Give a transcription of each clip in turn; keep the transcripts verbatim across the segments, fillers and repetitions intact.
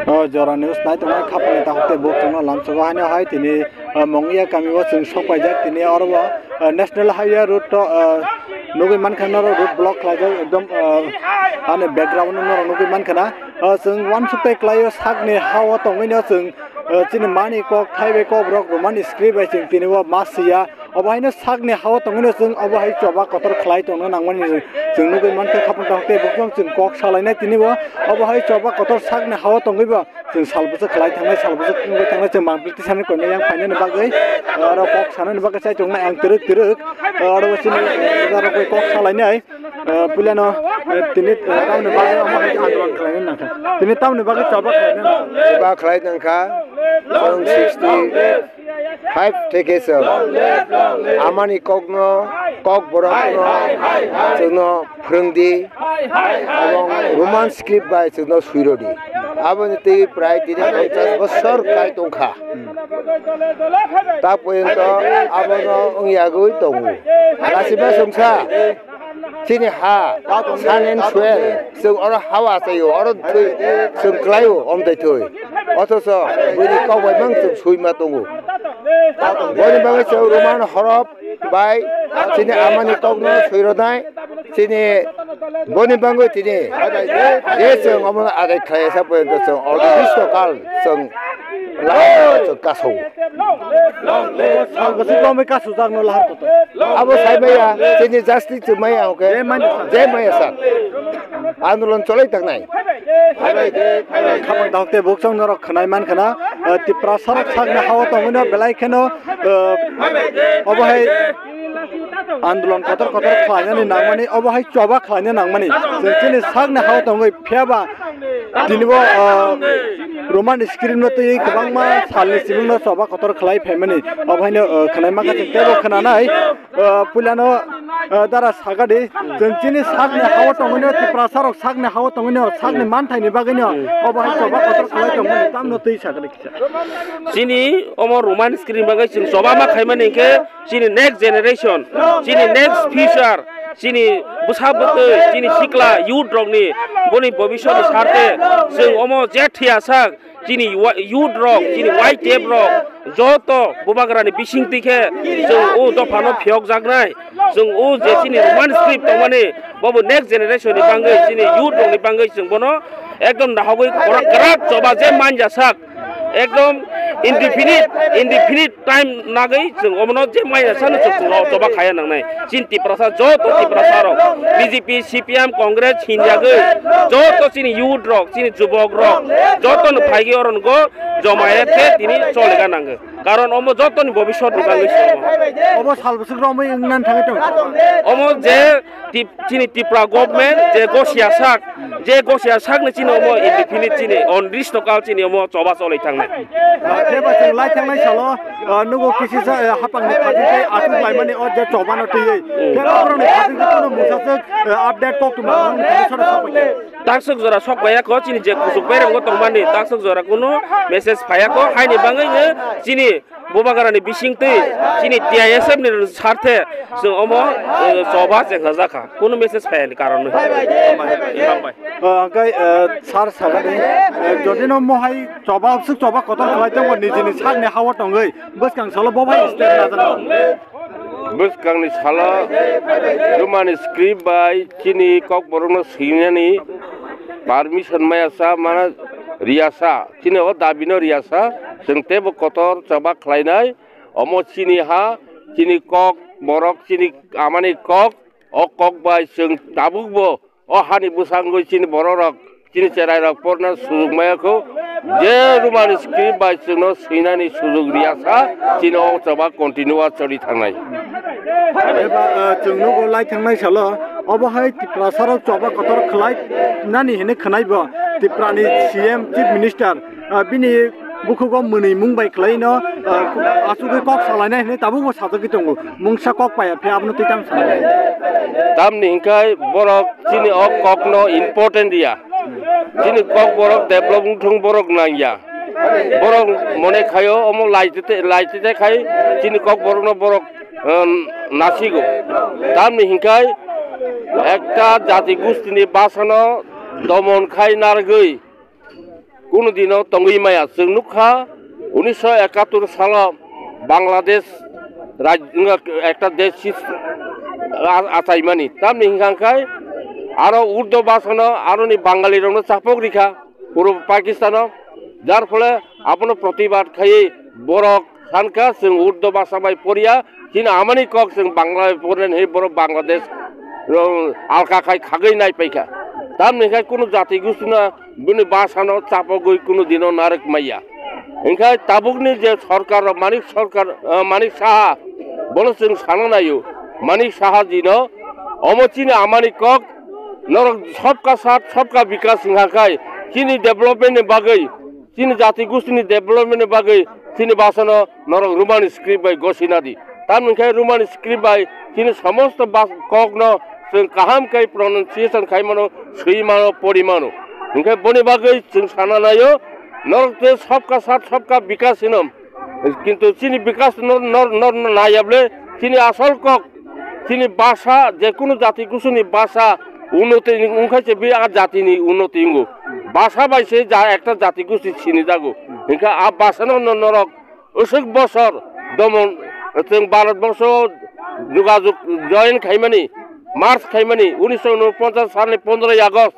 O jora news nai tongnai khapangni takhuk tei bukhuk chwngno lamsogo haino hai tini, o, Mongia kami o chwng sok paijak tini oro o, o, National Highway road to, o, nugui mankha norok road block khlaijak ekdom, o, ani background o norok nugui mankha na. O, chwng uansuk tei kwlaio sakni ha o tongwino chwng, o, chini mani kok thai bai kok borok Roman script bai chwng tini o ma siya. Obo haino sakni ha o tongwino chwng obo hai choba kotor khlai tongna nangmani chwng nugui mankha khapang tong tei bukhuk chwng kok salainai tini bo obo hai choba kotor sakni ha o tongwi bo chwng sal bwswk khlai thangnai sal bwswk wngwi thangnai chwng mangpili tisani koinai yang phainani bagwi oro kok sanani bagwi chai tongnai ang twrwk twrwk oro bo chini oro kok salainai. Eh, puilano, eh, tini, eh, tamni bagwi omo hai andolon khlaina nangkha. Tini tamni bagwi choba khlaina nangkha. Choba khlai nangkha, chwng sixty five theke chwng amani kokno, kok borokno chwngno phwrwngdi, ebong Roman script bai chwngno swirodi. Aboni twi prai tini ponchas bosor kai tongkha. Ta poyonto abono wngyagwi tongo. Lasiba chwngsa. Chini ha, sun and soil, chwng oro hawa chaio, oro thwi, chwng klaio, omtwi thwi. Othocho, buini kok bai mang chwng suima tongo. Boni bagwi chwng Roman horop bai, chini amani kokno suironai, chini boni bagwi tini, je chwng omono adai khlai sa poyonto chwng oro bisto kal chwng lahar chwng kasao. Sal bwswk romwi kasujakno lahar kotor. Abo sai maya, chini justice chwng maya, okay? Je manya sa. Je manya sa. Andolon cholai tangnai. Khapang dahok tei bukhuk chwng norok khwnai man khna, eh, Tiprasa rok sakni ha o tongwino belai kheno, eh, obo hai andolon kotor kotor khlainani nangmani, obo hai choba khlaina nangmani. Chwng chini sakni ha o tongwi phiya ba tini bo, ah, Roman script no twi kwbangma salni sibung no choba kotor khlai phaimani. Obo haino, ah, khwnai maka chwng teibo khwnanai, ah, puilano, ah, dara sagadi chwng chini sakni ha o tongwino Tiprasa rok sakni ha o tongwino sakni manthai ni bagwino obo hai choba kotor khlai tongmani tamno twi sagadi kisa. Chini omo Roman script bagwi chwng choba ma khaimani hinkhe chini next generation, chini next future, chini bwsa bwtwi, chini sikla youth rokni boni bobiswtni sarte chwng omo je thwiyasak chini wa-, youth rok, chini Y T F rok joto bubagrani bisingtwi khe chwng o dophano phiyokjaknai, chwng o je chini Roman script tongmani bobo next generation ni bangwi chini youth rokni bangwi chwng bono ekdom nahogwi kwrak kwrak choba je manjasak. Ekdom indefinite, indefinite time nagwi chwng omono je maya sano chwng chwng choba khaya nangnai. Chini Tiprasa, joto Tiprasa rok, B J P, C P M, Congress hinjagwi, joto chini youth rok, chini jubok rok, joto no phaigwi oro nugo jomaya khe tini choliga nango. Karon omo joto ni bobiswt ni bagwi se omo. Obo sal bwswk romwi wngnan thangwi tongo. Omo je Tip-, chini Tipra government je gosiya sak, je gosiya sak ni chini omo indefinite chini onristokal chini omo choba cholai thangnai. Ah, khe ba chwng lai thangnai salo, ah, nugo kisi sa, eh, hapang ni phaji tei atung lai mani o je choba no twiwi. Khe ba borok ni phaji tei kono mungsa swk, eh, update kok tuma mung ni phaji sora sok bai. Taksok jora sok bai ya ko chini je kusuk bereng go tong mani taksok jora kono message phai ya ko haini bangwi no chini Bubagrani bisingtwi chini T I S F ni sarthe chwng omo, eh, choba chengkha jakha. Kunu message phayani karon no. Hambai. O, hwnkhe, eh, sir sakani, eh, jodi no mohai choba, swk choba kotor khlai tongo, nijini sakni ha-o tongwi, bwskang salo bo bai step najak. Bwskangni salo Roman script bai chini kokborokno swinani permission maya sa, mana riya sa. Chini o dabi no riya sa, chwng teibo kotor choba khlainai, omo chini ha, chini kok, borok chini amani kok, o kok bai chwng tabuk bo o hani bwsangwi chini borok rok, chini cherai rok porna sujuk maya kho, je Roman script bai chwngno swinani sujuk riya sa, chini o choba continue choli thangnai. Eba, eh, chwng nugo lai thangnai salo, obo hai Tiprasa rok choba kotor khlai nani hinwi khwnai bo, Tiprani C M, Chief Minister, ah, bini bukhugo mwnwi mung bai khlai no, ah, asugwi kok salainai hinwi tabukbo sajagwi tongo. Mungsa kok paiya phiya abono twi tamo sanai. Tamni hinkhai borok chini o kokno important ya. Chini kok borok develop wngthung borok nangya. Borok mone khaio omo lai tete, lai tete khai chini kok borokno borok, um, nasigo. Tamni hinkhai ekta jati gustini basano domon khai nargwi Kunu dino tongwi maya. Chwng nukha, unisho ekattor salo Bangladesh raj-, wngkha ekta desh sis-, a-, achaimani. Tamni hwnkha khe aro Urdu bhasano aroni Bangalirokno chapok rikha puro Pakistano. Jar phole abono protibad khaiwi borok sankha chwng Urdu bhasa bai poriya, chini amani kok chwng Bangla bai porina hinwi borok Bangladesh rok alka khai khagwi nai paikha. Tamni khe kunu jati gustino bini bhasano chapogwi kunu dino narwk maya. Hinkhe tabukni je sorkar, Manik sorkar, ah, Manik Saha, bono chwng sana naio. Manik Saha jino omo chini amani kok, norok sabka sath, sabka bikas wngkha khai chini development ni bagwi, chini jati gustini development ni bagwi chini bhasano norok Roman script bai gosina di. Tamni khe Roman script bai chini somosto bas-, kokno chwng kaham khe pronunciation khai mano, swi mano, pori mano. Hinkhe boni bagwi chwng sana naio, norok tei sabka sath sabka bikas hino. Kintu chini bikas nor, nor, nor, nor naiya ble chini asol kok, chini bhasa, jekunu jati gustini bhasa unnoti wngkha se bi a jatini unnoti wngo. Bhasa bai se ja ekta jati gusti sini jago. Hinkhe a bhasano no-, norok Usuk bosor domon, chwng Bharat borso jogajog join khaimani, march khaimani, unisho unoponchas salni pondroi August.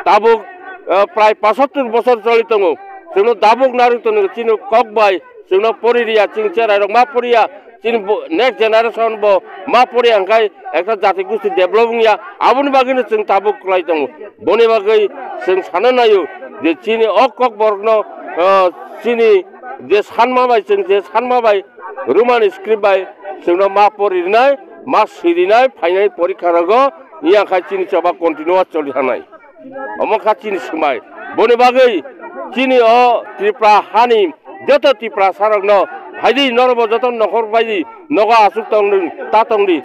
Tabuk, eh, prai pasattur bosor choli tongo. Chwngno dabuk narwk tongo, chini kok bai, chwngno pori riya, chini cherai rok ma poriya, chini bo-, next generation bo ma poriya, hwnkhe ekta jati gusti develop wngya, aboni bagwino chwng tabuk kwlai tongo. Boni bagwi chwng sana naio je chini o kokborokno, ah, chini je sanma bai, chwng je sanma bai, Roman script bai chwngno ma pori rinai, ma swi rinai, phainai porikha rogo, iya khai chini choba continue choli thanai. Omo kha chini swmai. Boni bagwi chini o Tripura hani joto Tiprasa rokno phaidi, norokbo joto nokhor baidi nogo aswk tongdi, ta tongdi.